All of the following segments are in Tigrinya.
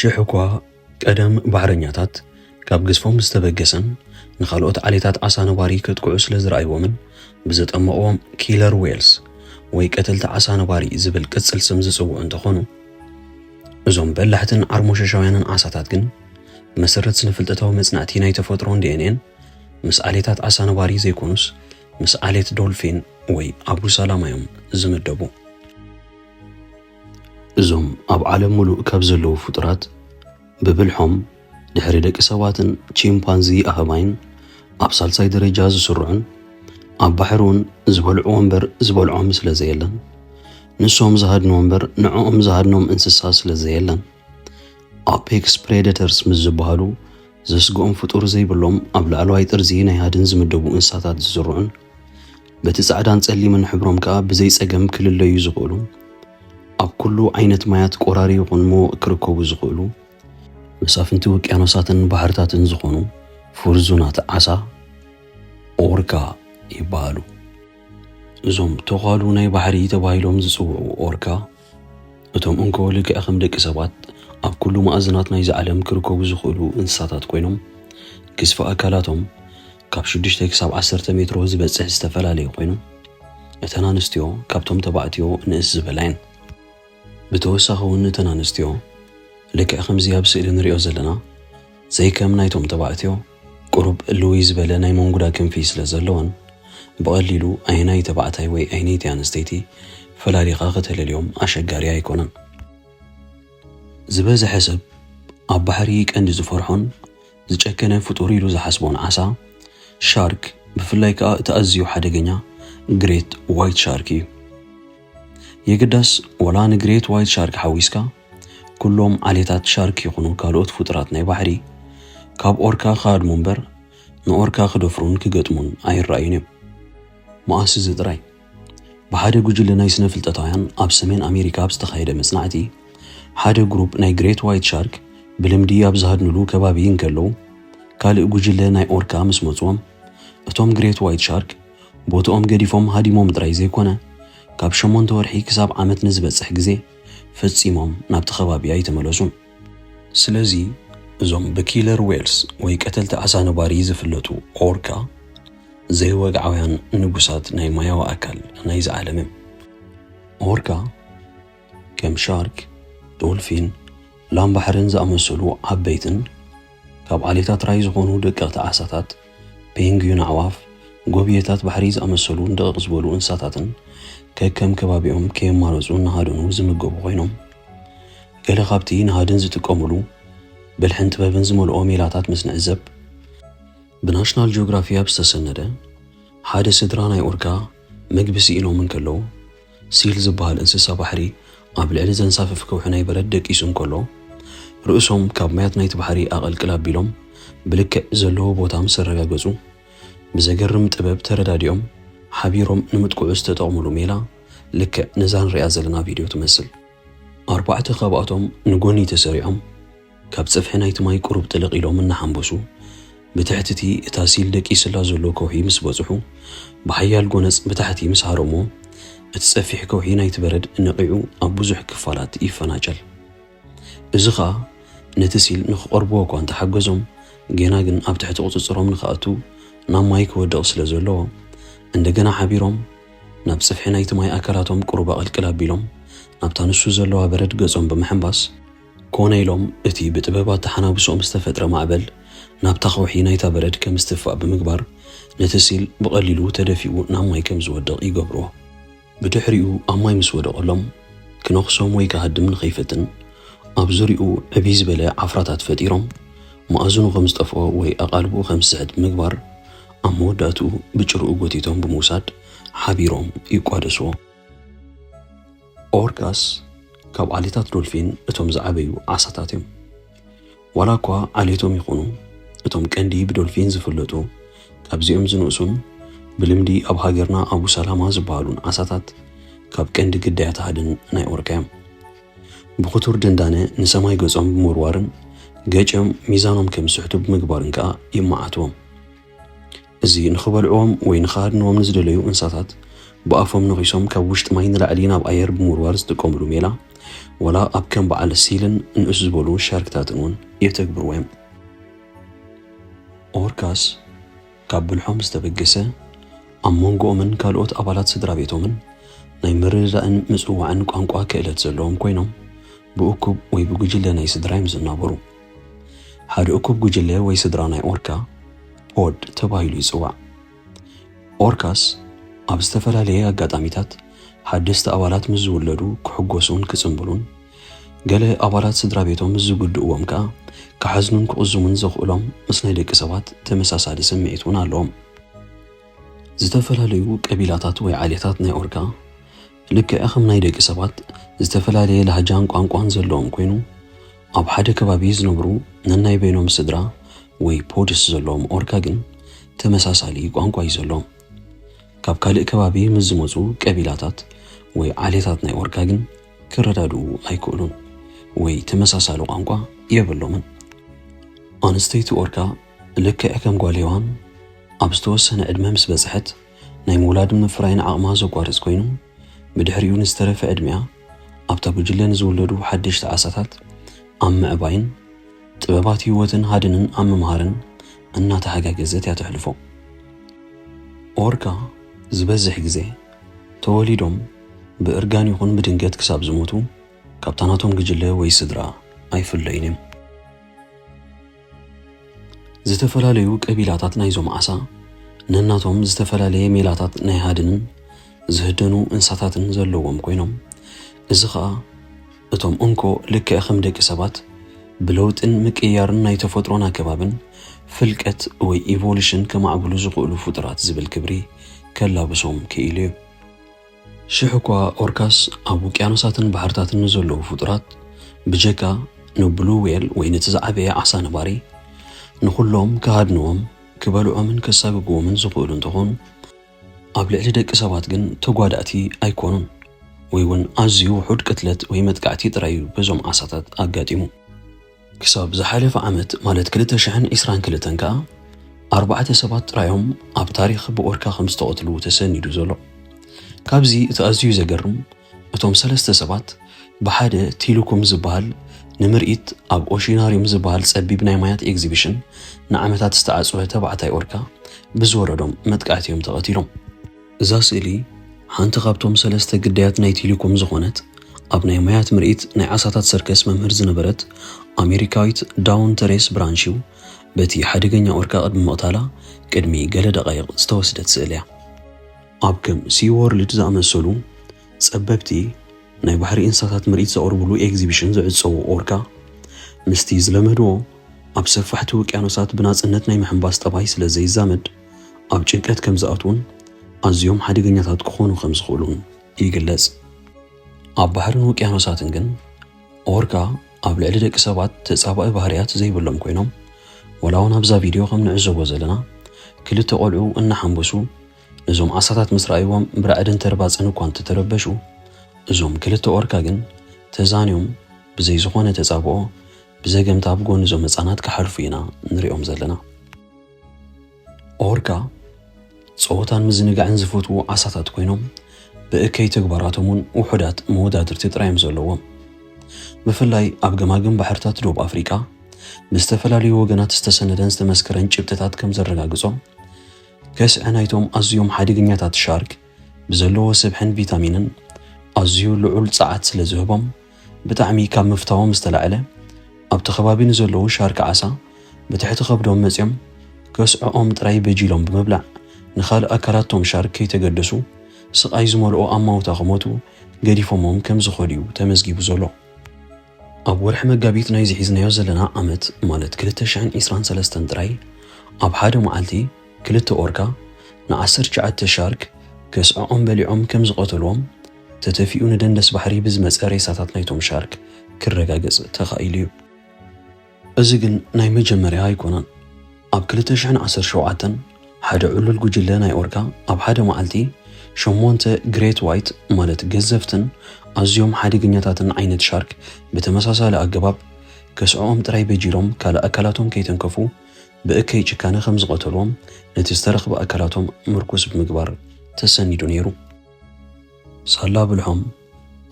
ሽሕ እኳ ቀደም ባሕረኛታት ካብ ግዝፎም ዝተበገሰን ንኻልኦት ዓሌታት ዓሳ ነባሪ ከጥቅዑ ስለ ዝረኣይዎምን ብዘጠመቕዎም ኪለር ዌልስ ወይ ቀተልቲ ዓሳ ነባሪ ዝብል ቅጽል ስም ዝጽውዑ እንተኾኑ፣ እዞም በላሕትን ዓርሞሸሻውያንን ዓሳታት ግን ብመሰረት ስነ-ፍልጠታዊ መጽናዕቲ ናይ ተፈጥሮን ዲ ኤን ኤን ምስ ዓሌታት ዓሳ ነባሪ ዘይኮኑስ ምስ ዓሌት ዶልፊን ወይ ኣቡሳላማ እዮም ዝምደቡ። እዞም ኣብ ዓለም ምሉእ ካብ ዘለዉ ፍጡራት ብብልሖም ድሕሪ ደቂ ሰባትን ቺምፓንዚ ኣህባይን ኣብ ሳልሳይ ደረጃ ዝስርዑን ኣብ ባሕሪ እውን ዝበልዕዎ እምበር ዝበልዖም ስለ ዘየለን ንሶም ዝሃድንዎ እምበር ንዕኦም ዝሃድኖም እንስሳ ስለ ዘየለን ኣፔክስ ፕሬደተርስ ምስ ዝበሃሉ ዘስግኦም ፍጡር ዘይብሎም ኣብ ላዕለዋይ ጥርዚ ናይ ሃድን ዝምደቡ እንስሳታት ዝስርዑን በቲ ጻዕዳን ጸሊምን ሕብሮም ከኣ ብዘይ ጸገም ክልለዩ ዝኽእሉ ኣብ ኩሉ ዓይነት ማያት ቆራሪ ይኹን ምውቕ ክርከቡ ዝኽእሉ መሳፍንቲ ውቅያኖሳትን ባሕርታትን ዝኾኑ ፍርዙናት ዓሳ ኦርካ ይበሃሉ። እዞም ተዃሉ ናይ ባሕሪ ተባሂሎም ዝጽውዑ ኦርካ እቶም እንኮ ልክዕ ከም ደቂ ሰባት ኣብ ኩሉ ማእዝናት ናይዚ ዓለም ክርከቡ ዝኽእሉ እንስሳታት ኮይኖም ግዝፊ ኣካላቶም ካብ ሽዱሽተ ክሳብ ዓሰርተ ሜትሮ ዝበጽሕ ዝተፈላለዩ ኮይኑ እተን ኣንስትዮ ካብቶም ተባዕትዮ ንእስ ዝበላ እየን። ብተወሳኺ እውን እተን ኣንስትዮ ልክዕ ከምዚ ኣብ ስእሊ ንሪኦ ዘለና ዘይከም ናይቶም ተባዕትዮ ቁሩብ ልውይ ዝበለ ናይ መንጉዳ ክንፊ ስለ ዘለወን ብቐሊሉ ኣየናይ ተባዕታይ ወይ ኣየነይቲ ኣንስተይቲ ፈላሊኻ ከተለልዮም ኣሸጋሪ ኣይኮነን። ዝበዝሐ ሰብ ኣብ ባሕሪ ቀንዲ ዝፈርሖን ዝጨከነ ፍጡር ኢሉ ዝሓስቦን ዓሳ ሻርክ ብፍላይ ከኣ እቲ ኣዝዩ ሓደገኛ ግሬት ዋይት ሻርክ እዩ። የግዳስ ወላ ንግሬት ዋይት ሻርክ ሓዊስካ ኩሎም ዓሌታት ሻርክ ይኹኑ ካልኦት ፍጡራት ናይ ባሕሪ ካብ ኦርካ ክሃድሙ እምበር ንኦርካ ክደፍሩን ክገጥሙን ኣይረኣዩን እዮም። መኣስ እዚ ጥራይ ብሓደ ጉጅለ ናይ ስነ ፍልጠታውያን ኣብ ሰሜን ኣሜሪካ ኣብ ዝተኻየደ መጽናዕቲ ሓደ ግሩፕ ናይ ግሬት ዋይት ሻርክ ብልምዲ ኣብ ዝሃድንሉ ከባቢ እንከለዉ ካልእ ጉጅለ ናይ ኦርካ ምስ መጽዎም እቶም ግሬት ዋይት ሻርክ ቦትኦም ገዲፎም ሃዲሞም ጥራይ ዘይኮነ ካብ ሸሞንተ ወርሒ ክሳብ ዓመት ንዝበጽሕ ግዜ ፈጺሞም ናብቲ ከባቢ ኣይተመለሱን። ስለዚ እዞም ብኪለር ዌልስ ወይ ቀተልቲ ዓሳ ነባሪ ዝፍለጡ ኦርካ ዘይወግዓውያን ንጉሳት ናይ ማያዊ ኣካል ናይዚ ዓለም እዮም። ኦርካ ከም ሻርክ፣ ዶልፊን፣ ላም ባሕርን ዝኣመሰሉ ዓበይትን ካብ ዓሌታት ራይ ዝኾኑ ደቀቕቲ ዓሳታት፣ ፔንግዩን ኣዕዋፍ፣ ጎብየታት ባሕሪ ዝኣመሰሉ ደቐቕ ዝበሉ እንስሳታትን ከከም ከባቢኦም ከየማረፁ እናሃደኑ ዝምገቡ ኮይኖም ገለ ካብቲ ንሃድን ዝጥቀሙሉ ብልሕን ጥበብን ዝመልኦ ሜላታት ምስ ንዕዘብ ብናሽናል ጂኦግራፊ ኣብ ዝተሰነደ ሓደ ስድራ ናይ ኦርካ ምግቢ ስኢኖም እንከለዉ ሲል ዝበሃል እንስሳ ባሕሪ ኣብ ልዕሊ ዘንሳፍፍ ከውሒ ናይ በረድ ደቂሱ እንከሎ ርእሶም ካብ ማያት ናይቲ ባሕሪ ኣቐልቅል ኣቢሎም ብልክዕ ዘለዎ ቦታ ምስ ኣረጋገጹ ብዘገርም ጥበብ ተረዳዲኦም ሓቢሮም ንምጥቅዑ ዝተጠቕሙሉ ሜላ ልክዕ ነዛ ንሪኣ ዘለና ቪድዮ ትመስል። ኣርባዕተ ካብኣቶም ንጎኒ ተሰሪዖም ካብ ጽፍሒ ናይቲ ማይ ቁሩብ ጥልቕ ኢሎም እናሓንበሱ ብትሕቲ እቲ እታ ሲል ደቂስላ ዘሎ ከውሒ ምስ በጽሑ ብሓያል ጎነጽ ብታሕቲ ምስ ሃረሞ እቲ ጸፊሕ ከውሒ ናይቲ በረድ ነቒዑ ኣብ ብዙሕ ክፋላት ይፈናጨል። እዚ ኸኣ ነቲ ሲል ንኽቐርብዎ እኳ እንተሓገዞም ጌና ግን ኣብ ትሕቲ ቁጽጽሮም ንኽኣቱ ናብ ማይ ክወድቕ ስለ ዘለዎ እንደገና ሓቢሮም ናብ ጽፍሒ ናይቲ ማይ ኣካላቶም ቁሩብ ኣቐልቅል ኣቢሎም ናብታ ንሱ ዘለዋ በረድ ገጾም ብምሕንባስ ኮነ ኢሎም እቲ ብጥበብ ኣተሓናብሶኦም ዝተፈጥረ ማዕበል ናብታ ከውሒ ናይታ በረድ ከም ዝትፋእ ብምግባር ነቲ ሲል ብቐሊሉ ተደፊኡ ናብ ማይ ከም ዝወድቕ ይገብርዎ። ብድሕሪኡ ኣብ ማይ ምስ ወደቐሎም ክነኽሶም ወይ ክሃድም ንኸይፈትን ኣብ ዙሪኡ ዕብይ ዝበለ ዓፍራታት ፈጢሮም መኣዝኑ ከም ዝጠፍኦ ወይ ኣቓልብኡ ከም ዝስሕት ብምግባር ኣብ መወዳእትኡ ብጭርኡ ጎቲቶም ብምውሳድ ሓቢሮም ይቋደስዎ። ኦርካስ ካብ ዓሌታት ዶልፊን እቶም ዝዓበዩ ዓሳታት እዮም። ዋላ እኳ ዓሌቶም ይኹኑ እቶም ቀንዲ ብዶልፊን ዝፍለጡ ካብዚኦም ዝንእሱን ብልምዲ ኣብ ሃገርና ኣቡ ሰላማ ዝበሃሉን ዓሳታት ካብ ቀንዲ ግዳያት ሃድን ናይ ኦርካ እዮም። ብኽቱር ድንዳነ ንሰማይ ገጾም ብምውርዋርን ገጭዮም ሚዛኖም ከም ዝስሕቱ ብምግባርን ከኣ ይመዓትዎም። እዚ ንኽበልዕዎም ወይ ንኽሃድንዎም ንዝደለዩ እንስሳታት ብኣፎም ነኺሶም ካብ ውሽጢ ማይ ንላዕሊ ናብ ኣየር ብምውርዋር ዝጥቀምሉ ሜላ ወላ ኣብ ከም በዓል ሲልን ንእስ ዝበሉ ሻርክታትን እውን የተግብርዎ እዮም። ኦርካስ ካብ ብልሖም ዝተበገሰ፣ ኣብ መንጎኦምን ካልኦት ኣባላት ስድራ ቤቶምን ናይ ምርድዳእን ምጽዋዕን ቋንቋ ክእለት ዘለዎም ኮይኖም፣ ብእኩብ ወይ ብጉጅለ ናይ ስድራ እዮም ዝናበሩ። ሓደ እኩብ ጉጅለ ወይ ስድራ ናይ ኦርካ ፖድ ተባሂሉ ይጽዋዕ። ኦርካስ ኣብ ዝተፈላለየ ኣጋጣሚታት ሓደስቲ ኣባላት ምስ ዝውለዱ ክሕጎሱን ክጽንብሉን፣ ገለ ኣባላት ስድራ ቤቶም ምስ ዝጉድእዎም ከኣ ክሓዝኑን ክቕዝሙን ዘኽእሎም ምስ ናይ ደቂ ሰባት ተመሳሳሊ ስምዒት እውን ኣለዎም። ዝተፈላለዩ ቀቢላታት ወይ ዓሌታት ናይ ኦርካ ልክዕ ከም ናይ ደቂ ሰባት ዝተፈላለየ ላህጃን ቋንቋን ዘለዎም ኮይኑ፣ ኣብ ሓደ ከባቢ ዝነብሩ ነናይ በይኖም ስድራ ወይ ፖድስ ዘለዎም ኦርካ ግን ተመሳሳሊ ቋንቋ እዩ ዘለዎም። ካብ ካልእ ከባቢ ምስ ዝመጹ ቀቢላታት ወይ ዓሌታት ናይ ኦርካ ግን ክረዳድኡ ኣይክእሉን ወይ ተመሳሳሊ ቋንቋ የብሎምን። ኣንስተይቲ ኦርካ ልክዕ ከም ጓል ሄዋን ኣብ ዝተወሰነ ዕድመ ምስ በጽሐት ናይ ምውላድን ምፍራይን ዓቕማ ዘቋርጽ ኮይኑ፣ ብድሕሪኡ ንዝተረፈ ዕድሚኣ ኣብታ ጉጅለ ንዝውለዱ ሓደሽቲ ዓሳታት ኣብ ምዕባይን ጥበባት ህይወትን ሃድንን ኣብ ምምሃርን እናተሓጋገዘት እያ ተሕልፎ። ኦርካ ዝበዝሕ ግዜ ተወሊዶም ብእርጋን ይኹን ብድንገት ክሳብ ዝሞቱ ካብታ ናቶም ጉጅለ ወይ ስድራ ኣይፍለዩን እዮም። ዝተፈላለዩ ቀቢላታት ናይዞም ዓሳ ነናቶም ዝተፈላለየ ሜላታት ናይ ሃድንን ዝህደኑ እንስሳታትን ዘለዎም ኮይኖም፣ እዚ ኸኣ እቶም እንኮ ልክዕ ከም ደቂ ሰባት ብለውጥን ምቅይያርን ናይ ተፈጥሮን ኣከባብን ፍልቀት ወይ ኢቮሉሽን ከማዕብሉ ዝኽእሉ ፍጡራት ዝብል ክብሪ ከላብሶም ክኢሉ እዩ። ሽሕ እኳ ኦርካስ ኣብ ውቅያኖሳትን ባሕርታትን ንዘለዉ ፍጡራት ብጀካ ንብሉ ዌል ወይ ነቲ ዝዓበየ ዓሳ ነባሪ ንኹሎም ክሃድንዎም፣ ክበልዖምን ከሳግግዎምን ዝኽእሉ እንተኾኑ፣ ኣብ ልዕሊ ደቂ ሰባት ግን ተጓዳእቲ ኣይኮኑን፣ ወይ እውን ኣዝዩ ውሑድ ቅትለት ወይ መጥቃዕቲ ጥራይ እዩ በዞም ዓሳታት ኣጋጢሙ። ክሳብ ዝሓለፈ ዓመት ማለት ክልተ ሽሕን ዕስራን ክልተን ከኣ ኣርባዕተ ሰባት ጥራዮም ኣብ ታሪኽ ብኦርካ ከም ዝተቐትሉ ተሰኒዱ ዘሎ። ካብዚ እቲ ኣዝዩ ዘገርም፣ እቶም ሰለስተ ሰባት ብሓደ ቲሉኩም ዝበሃል ንምርኢት ኣብ ኦሺናሪዩም ዝበሃል ጸቢብ ናይ ማያት ኤግዚቢሽን ንዓመታት ዝተዓጽወ ተባዕታይ ኦርካ ብዝወረዶም መጥቃዕቲ እዮም ተቐቲሎም። እዛ ስእሊ ሓንቲ ካብቶም ሰለስተ ግዳያት ናይ ቲሉኩም ዝኾነት ኣብ ናይ ማያት ምርኢት ናይ ዓሳታት ሰርከስ መምህር ዝነበረት ኣሜሪካዊት ዳውን ተሬስ ብራንሺው በቲ ሓደገኛ ኦርካ ቅድሚ ምቕታላ ቅድሚ ገለ ደቃይቕ ዝተወስደት ስእሊ እያ። ኣብ ከም ሲ ዎርልድ ዝኣመሰሉ ጸበብቲ ናይ ባሕሪ እንስሳታት ምርኢት ዘቕርብሉ ኤግዚቢሽን ዝዕጸዉ ኦርካ ምስቲ ዝለመድዎ ኣብ ሰፋሕቲ ውቅያኖሳት ብናጽነት ናይ ምሕንባስ ጠባይ ስለ ዘይዛመድ ኣብ ጭንቀት ከም ዝኣትዉን ኣዝዮም ሓደገኛታት ክኾኑ ከም ዝኽእሉን ይግለጽ። ኣብ ባሕርን ውቅያኖሳትን ግን ኦርካ ኣብ ልዕሊ ደቂ ሰባት ተጻባኢ ባህርያት ዘይብሎም ኮይኖም፣ ወላ እውን ኣብዛ ቪድዮ ከም ንዕዘቦ ዘለና ክልተ ቆልዑ እናሓንበሱ ነዞም ዓሳታት ምስ ረኣይዎም ብራዕድን ተርባጽን እኳ እንተተረበሹ፣ እዞም ክልተ ኦርካ ግን ተዛንዮም ብዘይ ዝኾነ ተጻብኦ ብዘገምታ ኣብ ጎኒ እዞም ህጻናት ክሓልፉ ኢና ንሪኦም ዘለና። ኦርካ ጸወታን ምዝንጋዕን ዝፈትዉ ዓሳታት ኮይኖም ብእከይ ተግባራቶም እውን ውሑዳት መወዳድርቲ ጥራይ እዮም ዘለዎም። ብፍላይ ኣብ ገማግም ባሕርታት ደቡብ ኣፍሪቃ ብዝተፈላለዩ ወገናት ዝተሰነደን ዝተመስከረን ጭብጥታት ከም ዘረጋግጾ፣ ከስዐ ናይቶም ኣዝዮም ሓደገኛታት ሻርክ ብዘለዎ ስብሕን ቪታሚንን ኣዝዩ ልዑል ጸዓት ስለ ዝህቦም፣ ብጣዕሚ ካብ ምፍታዎም ዝተላዕለ ኣብቲ ከባቢ ንዘለዉ ሻርክ ዓሳ ብትሕቲ ከብዶም መጺኦም ከስዕኦም ጥራይ በጂሎም ብምብላዕ ንኻልእ ኣካላት ቶም ሻርክ ከይተገደሱ ስቓይ ዝመልኦ ኣማውታ ክሞቱ ገዲፎሞም ከም ዝኸዱ እዩ ተመዝጊቡ ዘሎ። ኣብ ወርሒ መጋቢት ናይዚ ሒዝናዮ ዘለና ዓመት ማለት ክልተ ሽሕን ዕስራን ሰለስተን ጥራይ ኣብ ሓደ መዓልቲ ክልተ ኦርካ ንዓሰርተ ትሽዓተ ሻርክ ከስዕኦም በሊዖም ከም ዝቐተልዎም ተተፊኡ ንደንደስ ባሕሪ ብዝመጸ ሬሳታት ናይቶም ሻርክ ክረጋገጽ ተኻኢሉ እዩ። እዚ ግን ናይ መጀመርያ ኣይኮነን። ኣብ ክልተ ሽሕን ዓሰርተ ሸውዓተን ሓደ ዕሉል ጉጅለ ናይ ኦርካ ኣብ ሓደ መዓልቲ ሸሞንተ ግሬት ዋይት ማለት ገዘፍትን ኣዝዮም ሓደገኛታትን ዓይነት ሻርክ ብተመሳሳሊ ኣገባብ ከስዕኦም ጥራይ በጂሎም ካልእ ኣካላቶም ከይተንከፉ ብእከይ ጭካነ ከም ዝቐተልዎም ነቲ ዝተረኽበ ኣካላቶም ምርኩስ ብምግባር ተሰኒዱ ነይሩ። ሳላ ብልሖም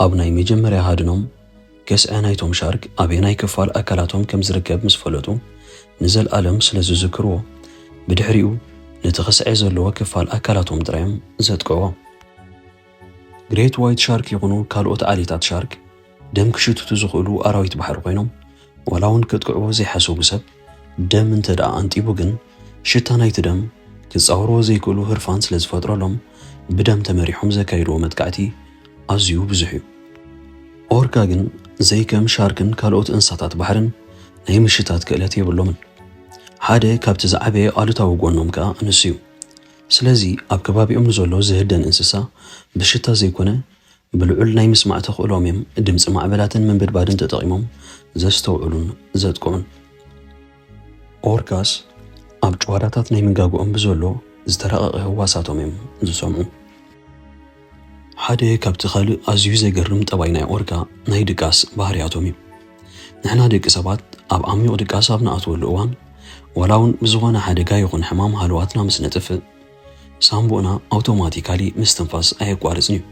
ኣብ ናይ መጀመርያ ሃድኖም ከስዐ ናይቶም ሻርክ ኣበየናይ ክፋል ኣካላቶም ከም ዝርከብ ምስ ፈለጡ፣ ንዘልኣለም ስለ ዝዝክርዎ፣ ብድሕሪኡ ነቲ ከስዐ ዘለዎ ክፋል ኣካላቶም ጥራዮም ዘጥቅዕዎ። ግሬት ዋይት ሻርክ ይኹኑ ካልኦት ዓሌታት ሻርክ ደም ክሽትቱ ዝኽእሉ ኣራዊት ባሕሪ ኮይኖም፣ ዋላ እውን ከጥቅዕዎ ዘይሓሰቡ ሰብ ደም እንተ ደኣ ኣንጢቡ ግን፣ ሽታ ናይቲ ደም ክጻወርዎ ዘይክእሉ ህርፋን ስለ ዝፈጥረሎም፣ ብደም ተመሪሖም ዘካይድዎ መጥቃዕቲ ኣዝዩ ብዙሕ እዩ። ኦርካ ግን ዘይከም ሻርክን ካልኦት እንስሳታት ባሕርን ናይ ምሽታት ክእለት የብሎምን። ሓደ ካብቲ ዝዓበየ ኣሉታዊ ጎኖም ከኣ ንሱ እዩ። ስለዚ ኣብ ከባቢኦም ንዘሎ ዝህደን እንስሳ ብሽታ ዘይኮነ ብልዑል ናይ ምስማዕ ተኽእሎም እዮም ድምጺ ማዕበላትን ምንብድባድን ተጠቒሞም ዘስተውዕሉን ዘጥቅዑን። ኦርካስ ኣብ ጭዋዳታት ናይ ምንጋግኦም ብዘሎ ዝተራቐቐ ህዋሳቶም እዮም ዝሰምዑ። ሓደ ካብቲ ካልእ ኣዝዩ ዘገርም ጠባይ ናይ ኦርካ ናይ ድቃስ ባህርያቶም እዩ። ንሕና ደቂ ሰባት ኣብ ዓሚቕ ድቃስ ኣብ ንኣትወሉ እዋን፣ ዋላ እውን ብዝኾነ ሓደጋ ይኹን ሕማም ሃለዋትና ምስ ነጥፍእ፣ ሳምቡእና ኣውቶማቲካሊ ምስትንፋስ ኣየቋርጽን እዩ።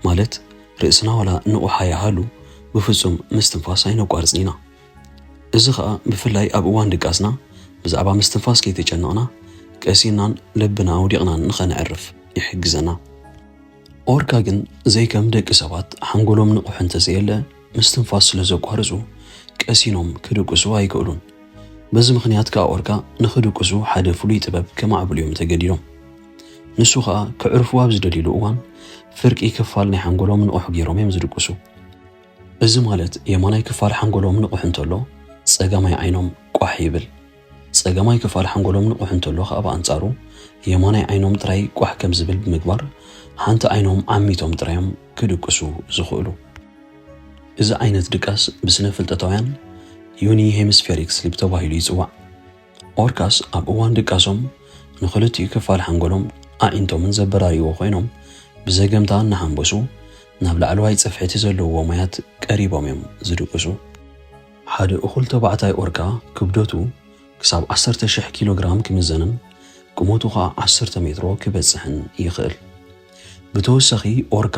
ማለት ርእስና ዋላ ንቑሕ ኣይሃሉ ብፍጹም ምስትንፋስ ኣይነቋርጽን ኢና። እዚ ኸኣ ብፍላይ ኣብ እዋን ድቃስና ብዛዕባ ምስትንፋስ ከይተጨነቕና ቀሲናን ልብና ኣውዲቕናን ንኸነዕርፍ ይሕግዘና። ኦርካ ግን ዘይከም ደቂ ሰባት ሓንጎሎም ንቑሕ እንተዘየለ ምስትንፋስ ስለ ዘቋርጹ ቀሲኖም ክድቅሱ ኣይክእሉን። በዚ ምኽንያት ከኣ ኦርካ ንኽድቅሱ ሓደ ፍሉይ ጥበብ ከማዕብሉ እዮም ተገዲዶም። ንሱ ኸኣ ክዕርፉ ኣብ ዝደልዩሉ እዋን ፍርቂ ክፋል ናይ ሓንጎሎም ንቑሕ ገይሮም እዮም ዝድቅሱ። እዚ ማለት የማናይ ክፋል ሓንጎሎም ንቑሕ እንተሎ ጸጋማይ ዓይኖም ቋሕ ይብል። ጸጋማይ ክፋል ሓንጎሎም ንቑሕ እንተሎ ከኣ ብኣንጻሩ የማናይ ዓይኖም ጥራይ ቋሕ ከም ዝብል ብምግባር ሓንቲ ዓይኖም ዓሚቶም ጥራዮም ክድቅሱ ዝኽእሉ። እዚ ዓይነት ድቃስ ብስነ ፍልጠታውያን ዩኒ ሄሚስፌሪክ ስሊፕ ተባሂሉ ይጽዋዕ። ኦርካስ ኣብ እዋን ድቃሶም ንኽልቲኡ ክፋል ሓንጎሎም ኣዒንቶምን ዘበራርይዎ ኮይኖም ብዘገምታ እናሓንበሱ ናብ ላዕለዋይ ጽፍሕቲ ዘለውዎ ማያት ቀሪቦም እዮም ዝድቅሱ። ሓደ እኹል ተባዕታይ ኦርካ ክብደቱ ክሳብ ዓሰርተ ሽሕ ኪሎ ግራም ክምዘንን ቁመቱ ኸኣ ዓሰርተ ሜትሮ ክበጽሕን ይኽእል። ብተወሳኺ ኦርካ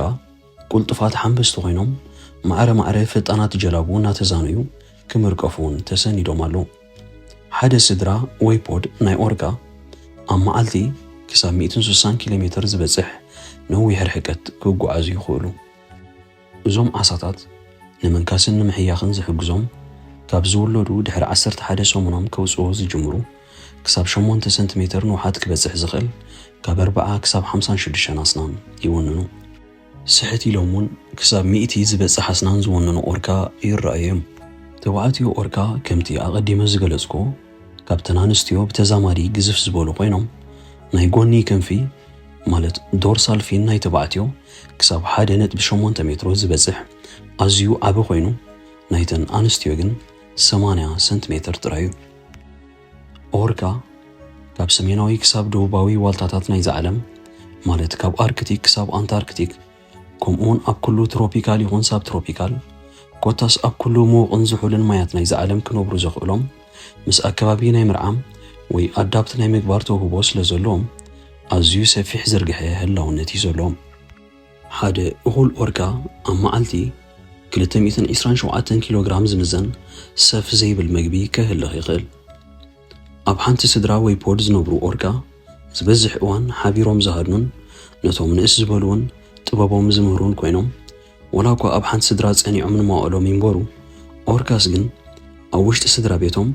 ቁልጡፋት ሓንበስቲ ኮይኖም ማዕረ ማዕረ ፈጣናት ጀላቡ እናተዛነዩ ክምርቀፉ እውን ተሰኒዶም ኣለዉ። ሓደ ስድራ ወይ ፖድ ናይ ኦርካ ኣብ መዓልቲ ክሳብ ሚእትን ስሳን ኪሎ ሜትር ዝበጽሕ ነዊሕ ርሕቀት ክጓዓዙ ይኽእሉ። እዞም ዓሳታት ንምንካስን ንምሕያኽን ዝሕግዞም ካብ ዝውለዱ ድሕሪ ዓሰርተ ሓደ ሰሙኖም ከውጽኡ ዝጅምሩ ክሳብ ሸሞንተ ሰንቲሜትር ንውሓት ክበጽሕ ዝኽእል ካብ ኣርብዓ ክሳብ ሓምሳን ሽዱሽተን ኣስናን ይውንኑ። ስሕት ኢሎም እውን ክሳብ ሚእቲ ዝበጽሕ ኣስናን ዝወንኑ ኦርካ ይረኣዩ እዮም። ተባዕትዮ ኦርካ ከምቲ ኣቐዲመ ዝገለጽኩዎ ካብተን ኣንስትዮ ብተዛማዲ ግዝፍ ዝበሉ ኮይኖም ናይ ጎኒ ክንፊ ማለት ዶርሳል ፊን ናይ ተባዕትዮ ክሳብ ሓደ ነጥቢ ሸሞንተ ሜትሮ ዝበጽሕ ኣዝዩ ዓቢ ኮይኑ ናይተን ኣንስትዮ ግን ሰማንያ ሰንቲሜትር ጥራይ እዩ። ኦርካ ካብ ሰሜናዊ ክሳብ ደቡባዊ ዋልታታት ናይዛ ዓለም ማለት ካብ ኣርክቲክ ክሳብ ኣንታርክቲክ ከምኡውን ኣብ ኩሉ ትሮፒካል ይኹን ሳብ ትሮፒካል ኮታስ ኣብ ኩሉ ምዉቕን ዝሑልን ማያት ናይዛ ዓለም ክነብሩ ዘኽእሎም ምስ ኣከባቢ ናይ ምርዓም ወይ ኣዳፕት ናይ ምግባር ተውህቦ ስለ ዘለዎም ኣዝዩ ሰፊሕ ዝርግሐ ህላውነት እዩ ዘለዎም። ሓደ እኹል ኦርካ ኣብ መዓልቲ ክልተ ሚእትን ዕስራን ሸውዓተን ኪሎ ግራም ዝምዘን ሰፍ ዘይብል መግቢ ከህልኽ ይኽእል። ኣብ ሓንቲ ስድራ ወይ ፖድ ዝነብሩ ኦርካ ዝበዝሕ እዋን ሓቢሮም ዝሃድኑን ነቶም ንእስ ዝበሉ እውን ጥበቦም ዝምህሩን ኮይኖም፣ ወላ እኳ ኣብ ሓንቲ ስድራ ጸኒዖም ንመዋእሎም ይንበሩ፣ ኦርካስ ግን ኣብ ውሽጢ ስድራ ቤቶም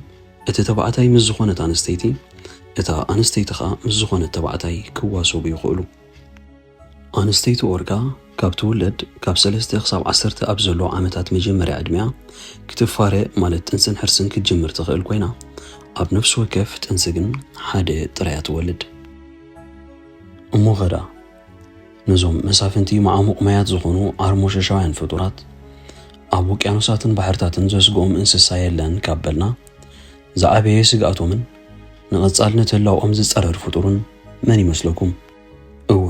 እቲ ተባዕታይ ምስ ዝኾነት ኣንስተይቲ፣ እታ ኣንስተይቲ ኸኣ ምስ ዝኾነት ተባዕታይ ክዋሰቡ ይኽእሉ። ኣንስተይቲ ኦርካ ካብ ትውለድ ካብ ሰለስተ ክሳብ ዓሰርተ ኣብ ዘሎ ዓመታት መጀመርያ ዕድሚኣ ክትፋረ ማለት ጥንስን ሕርስን ክትጅምር ትኽእል ኮይና ኣብ ነፍሲ ወከፍ ጥንሲ ግን ሓደ ጥራያ ትወልድ። እሞ ኸዳ ነዞም መሳፍንቲ መዓሙቕ ማያት ዝኾኑ ዓርሞሸሻውያን ፍጡራት ኣብ ውቅያኖሳትን ባሕርታትን ዘስግኦም እንስሳ የለን ካብ በልና ዝዓበየ ስግኣቶምን ንቐጻልነት ህላውኦም ዝጻረር ፍጡርን መን ይመስለኩም? እወ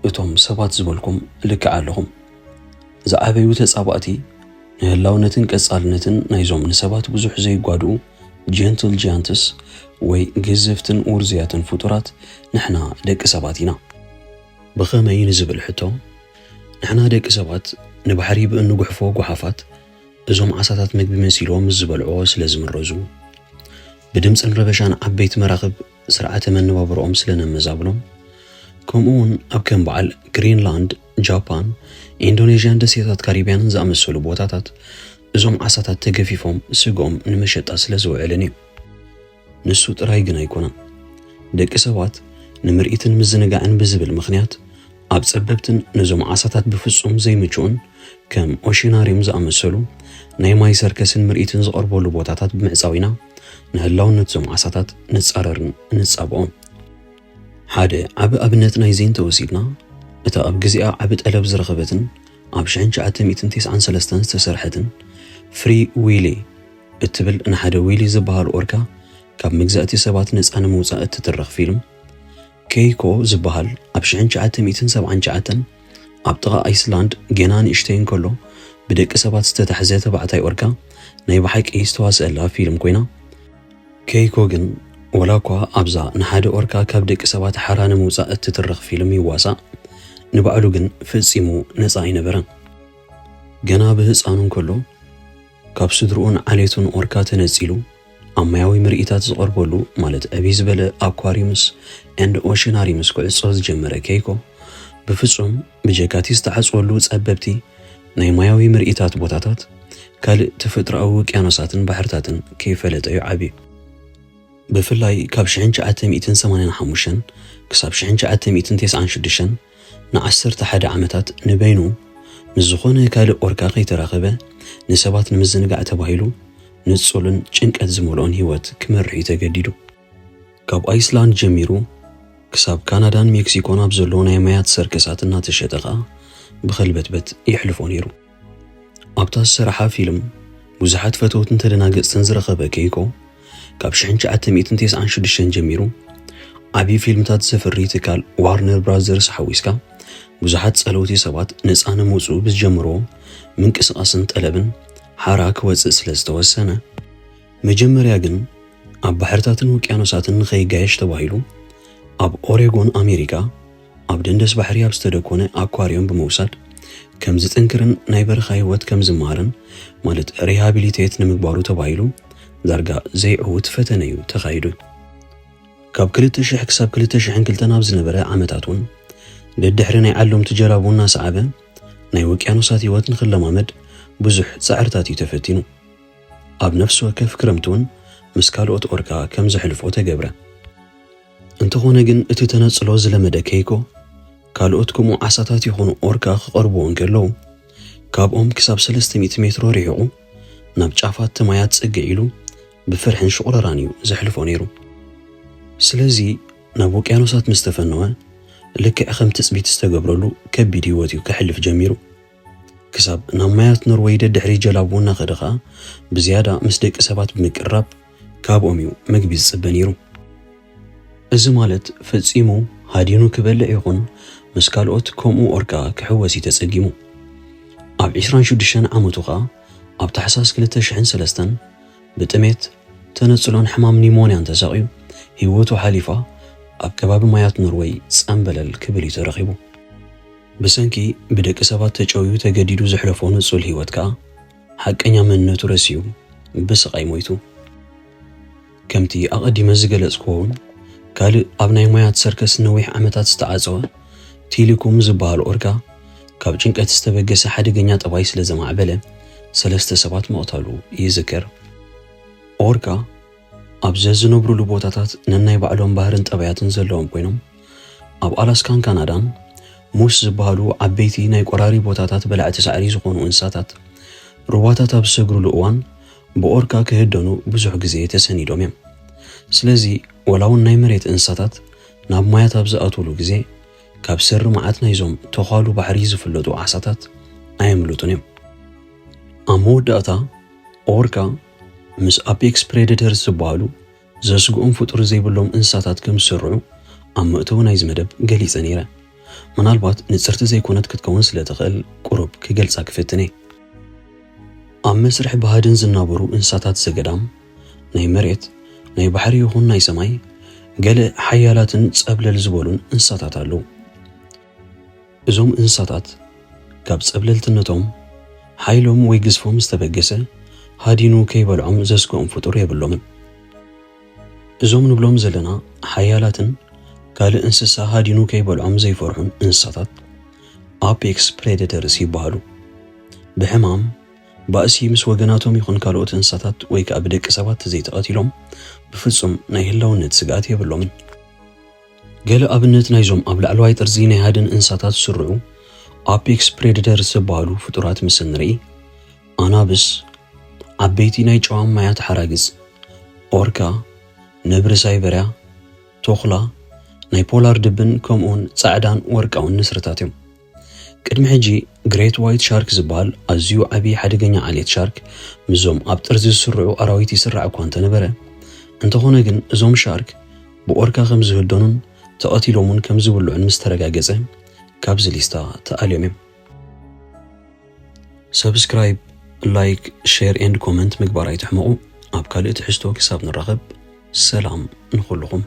እቶም ሰባት ዝበልኩም ልክዕ ኣለኹም። ዝዓበዩ ተጻባእቲ ንህላውነትን ቀጻልነትን ናይዞም ንሰባት ብዙሕ ዘይጓድኡ ጀንትል ጃያንትስ ወይ ግዝፍትን ውርዙያትን ፍጡራት ንሕና ደቂ ሰባት ኢና። ብኸመይ ንዝብል ሕቶ ንሕና ደቂ ሰባት ንባሕሪ ብእንጉሕፎ ጓሓፋት እዞም ዓሳታት ምግቢ መሲልዎም ምስ ዝበልዕዎ ስለ ዝምረዙ፣ ብድምፅን ረበሻን ዓበይቲ መራኽብ ስርዓተ መነባብሮኦም ስለ ነመዛብሎም፣ ከምኡ እውን ኣብ ከም በዓል ግሪንላንድ፣ ጃፓን፣ ኢንዶኔዥያን ደሴታት ካሪብያንን ዝኣመሰሉ ቦታታት እዞም ዓሳታት ተገፊፎም ስግኦም ንመሸጣ ስለ ዝውዕልን እዩ። ንሱ ጥራይ ግን ኣይኮነን። ደቂ ሰባት ንምርኢትን ምዝንጋዕን ብዝብል ምኽንያት ኣብ ጸበብትን ነዞም ዓሳታት ብፍጹም ዘይምችኡን ከም ኦሽናሪም ዝኣመሰሉ ናይ ማይ ሰርከስን ምርኢትን ዝቐርበሉ ቦታታት ብምዕጻው ኢና ንህላውነት እዞም ዓሳታት ንጻረርን ንጻብኦም። ሓደ ዓቢ ኣብነት ናይዚ እንተወሲድና፣ እታ ኣብ ግዜኣ ዓቢ ጠለብ ዝረኸበትን ኣብ ሽሕን ትሽዓተ ሚእትን ተስዓን ሰለስተን ዝተሰርሐትን ፍሪ ዊሊ እትብል ንሓደ ዊሊ ዝበሃል ኦርካ ካብ መግዛእቲ ሰባት ነጻ ንምውጻእ እትትረኽ ፊልም፣ ኬይኮ ዝበሃል ኣብ ሽሕን ትሽዓተ ሚእትን ሰብዓን ትሽዓተን ኣብ ጥቓ ኣይስላንድ ገና ንእሽተይ እንከሎ ብደቂ ሰባት ዝተታሕዘ ተባዕታይ ኦርካ ናይ ብሓቂ ዝተዋስአላ ፊልም ኮይና፣ ኬይኮ ግን ወላ እኳ ኣብዛ ንሓደ ኦርካ ካብ ደቂ ሰባት ሓራ ንምውጻእ እትትረኽ ፊልም ይዋሳእ፣ ንባዕሉ ግን ፈጺሙ ነጻ ኣይነበረን። ገና ብህጻኑ እንከሎ ካብ ስድርኡን ዓሌቱን ኦርካ ተነጺሉ ኣብ ማያዊ ምርኢታት ዝቐርበሉ፣ ማለት ዕብይ ዝበለ ኣኳሪምስ ኤንድ ኦሽናሪምስ ክዕጾ ዝጀመረ ኬይኮ፣ ብፍጹም ብጀካቲ ዝተዓጽወሉ ጸበብቲ ናይ ማያዊ ምርኢታት ቦታታት ካልእ ተፈጥሮኣዊ ውቅያኖሳትን ባሕርታትን ከይፈለጠ እዩ ዓብዩ። ብፍላይ ካብ ሽሕን ትሽዓተ ሚእትን ሰማንያን ሓሙሽተን ክሳብ ሽሕን ትሽዓተ ሚእትን ተስዓን ሽዱሽተን ንዓሰርተ ሓደ ዓመታት ንበይኑ ምስ ዝኾነ ካልእ ኦርካ ከይተራኸበ ንሰባት ንምዝንጋዕ ተባሂሉ ንጹልን ጭንቀት ዝመልኦን ህይወት ክመርሕ እዩ ተገዲዱ። ካብ ኣይስላንድ ጀሚሩ ክሳብ ካናዳን ሜክሲኮን ኣብ ዘሎ ናይ ማያት ሰርከሳት እናተሸጠ ኸኣ ብኸልበትበት የሕልፎ ነይሩ። ኣብታ ዝሰረሓ ፊልም ብዙሓት ፈተውትን ተደናገጽትን ዝረኸበ ኬይኮ፣ ካብ ሽሕን ትሽዓተ ሚእትን ተስዓን ሽዱሽተን ጀሚሩ ዓቢ ፊልምታት ዘፍሪ ትካል ዋርነር ብራዘርስ ሓዊስካ ብዙሓት ጸለውቲ ሰባት ነጻ ንምውጽኡ ብዝጀመርዎ ምንቅስቓስን ጠለብን ሓራ ክወጽእ ስለ ዝተወሰነ፣ መጀመርያ ግን ኣብ ባሕርታትን ውቅያኖሳትን ንኸይጋየሽ ተባሂሉ ኣብ ኦሬጎን ኣሜሪካ ኣብ ደንደስ ባሕሪ ኣብ ዝተደኮነ ኣኳርዮም ብምውሳድ ከም ዝጥንክርን ናይ በረኻ ህይወት ከም ዝመሃርን፣ ማለት ሪሃቢሊቴት ንምግባሩ ተባሂሉ ዳርጋ ዘይዕውት ፈተነ እዩ ተኻይዱ። ካብ ክልተ ሽሕ ክሳብ ክልተ ሽሕን ክልተን ኣብ ዝነበረ ዓመታት እውን ደድሕሪ ናይ ዓለምቱ ጀላቡ እናሰዓበ ናይ ውቅያኖሳት ህይወት ንኽለማመድ ብዙሕ ጻዕርታት እዩ ተፈቲኑ። ኣብ ነፍሲ ወከፍ ክረምቲ እውን ምስ ካልኦት ኦርካ ከም ዘሕልፎ ተገብረ። እንተኾነ ግን እቲ ተነጽሎ ዝለመደ ኬይኮ፣ ካልኦት ከምኡ ዓሳታት ይኹኑ ኦርካ ክቐርብዎ እንከለዉ፣ ካብኦም ክሳብ ሰለስተ ሚእቲ ሜትሮ ርሒቑ ናብ ጫፋት እቲ ማያት ጽግዕ ኢሉ ብፍርሕን ሽቑረራን እዩ ዘሕልፎ ነይሩ። ስለዚ ናብ ውቅያኖሳት ምስ ተፈነወ፣ ልክዕ ከም ትጽቢት ዝተገብረሉ ከቢድ ህይወት እዩ ከሕልፍ ጀሚሩ። ክሳብ ናብ ማያት ኖርወይ ደድሕሪ ጀላቡ እናኸደ ኸኣ ብዝያዳ ምስ ደቂ ሰባት ብምቅርራብ ካብኦም እዩ መግቢ ዝጽበ ነይሩ። እዚ ማለት ፈጺሙ ሃዲኑ ክበልዕ ይኹን ምስ ካልኦት ከምኡ ኦርካ ክሕወስ እዩ ተጸጊሙ። ኣብ ዕስራን ሽዱሽተን ዓመቱ ኸኣ ኣብ ታሕሳስ ክልተ ሽሕን ሰለስተን ብጥሜት፣ ተነጽሎን ሕማም ኒሞንያን ተሳቕዩ ህይወቱ ሓሊፋ ኣብ ከባቢ ማያት ኖርወይ ጸምበለል ክብል እዩ ተረኺቡ። ብሰንኪ ብደቂ ሰባት ተጨውዩ ተገዲዱ ዘሕለፎ ንጹል ህይወት ከኣ ሓቀኛ መንነቱ ረሲኡ ብስቓይ ሞይቱ። ከምቲ ኣቐዲመ ዝገለጽክዎ እውን፣ ካልእ ኣብ ናይ ማያት ሰርከስ ነዊሕ ዓመታት ዝተዓጸወ ቲሊኩም ዝበሃል ኦርካ፣ ካብ ጭንቀት ዝተበገሰ ሓደገኛ ጠባይ ስለ ዘማዕበለ፣ ሰለስተ ሰባት ምቕታሉ ይዝከር። ኦርካ ኣብ ዘዝነብሩሉ ቦታታት ነናይ ባዕሎም ባህርን ጠባያትን ዘለዎም ኮይኖም፣ ኣብ ኣላስካን ካናዳን ሙስ ዝበሃሉ ዓበይቲ ናይ ቆራሪ ቦታታት በላዕቲ ሳዕሪ ዝኾኑ እንስሳታት፣ ሩባታት ኣብ ዝሰግሩሉ እዋን ብኦርካ ክህደኑ ብዙሕ ግዜ ተሰኒዶም እዮም። ስለዚ፣ ወላ እውን ናይ መሬት እንስሳታት ናብ ማያት ኣብ ዝኣትውሉ ግዜ፣ ካብ ሰሪ መዓት ናይዞም ተዃሉ ባሕሪ ዝፍለጡ ዓሳታት ኣየምልጡን እዮም። ኣብ መወዳእታ፣ ኦርካ ምስ ኣፔክስ ፕሬደተርስ ዝበሃሉ ዘስግኦም ፍጡር ዘይብሎም እንስሳታት ከም ዝስርዑ ኣብ መእተዊ ናይዚ መደብ ገሊጸ ነይረ። ምናልባት ንጽርቲ ዘይኮነት ክትከውን ስለ ትኽእል ቁሩብ ክገልጻ ክፍትን እየ። ኣብ መስርሕ ብሃድን ዝናበሩ እንስሳታት ዘገዳም፣ ናይ መሬት፣ ናይ ባሕሪ ይኹን ናይ ሰማይ፣ ገለ ሓያላትን ጸብለል ዝበሉን እንስሳታት ኣለዉ። እዞም እንስሳታት ካብ ጸብለልትነቶም ሓይሎም ወይ ግዝፎም ዝተበገሰ ሃዲኑ ከይበልዖም ዘስግኦም ፍጡር የብሎምን። እዞም ንብሎም ዘለና ሓያላትን ካልእ እንስሳ ሃዲኑ ከይበልዖም ዘይፈርሑን እንስሳታት ኣፔክስ ፕሬደተርስ ይበሃሉ። ብሕማም፣ ባእሲ ምስ ወገናቶም ይኹን ካልኦት እንስሳታት ወይ ከኣ ብደቂ ሰባት ተዘይተቐቲሎም ብፍጹም ናይ ህላውነት ስግኣት የብሎምን። ገለ ኣብነት ናይዞም ኣብ ላዕለዋይ ጥርዚ ናይ ሃድን እንስሳታት ዝስርዑ ኣፔክስ ፕሬደተርስ ዝበሃሉ ፍጡራት ምስ ንርኢ፣ ኣናብስ፣ ዓበይቲ ናይ ጨዋም ማያት ሓራግጽ፣ ኦርካ፣ ነብሪ ሳይበርያ፣ ቶኽላ፣ ናይ ፖላር ድብን ከምኡውን ጻዕዳን ወርቃውን ንስርታት እዮም። ቅድሚ ሕጂ ግሬት ዋይት ሻርክ ዝበሃል ኣዝዩ ዓቢ ሓደገኛ ዓሌት ሻርክ ምስዞም ኣብ ጥርዚ ዝስርዑ ኣራዊት ይስራዕ እኳ እንተነበረ፣ እንተኾነ ግን እዞም ሻርክ ብኦርካ ከም ዝህደኑን ተቐቲሎም እውን ከም ዝብልዑን ምስ ተረጋገጸ ካብዚ ሊስታ ተኣልዮም እዮም። ሰብስክራይብ፣ ላይክ፣ ሼር ኤንድ ኮመንት ምግባር ኣይትሕመቑ። ኣብ ካልእ ትሕዝቶ ክሳብ ንራኸብ ሰላም ንኹልኹም።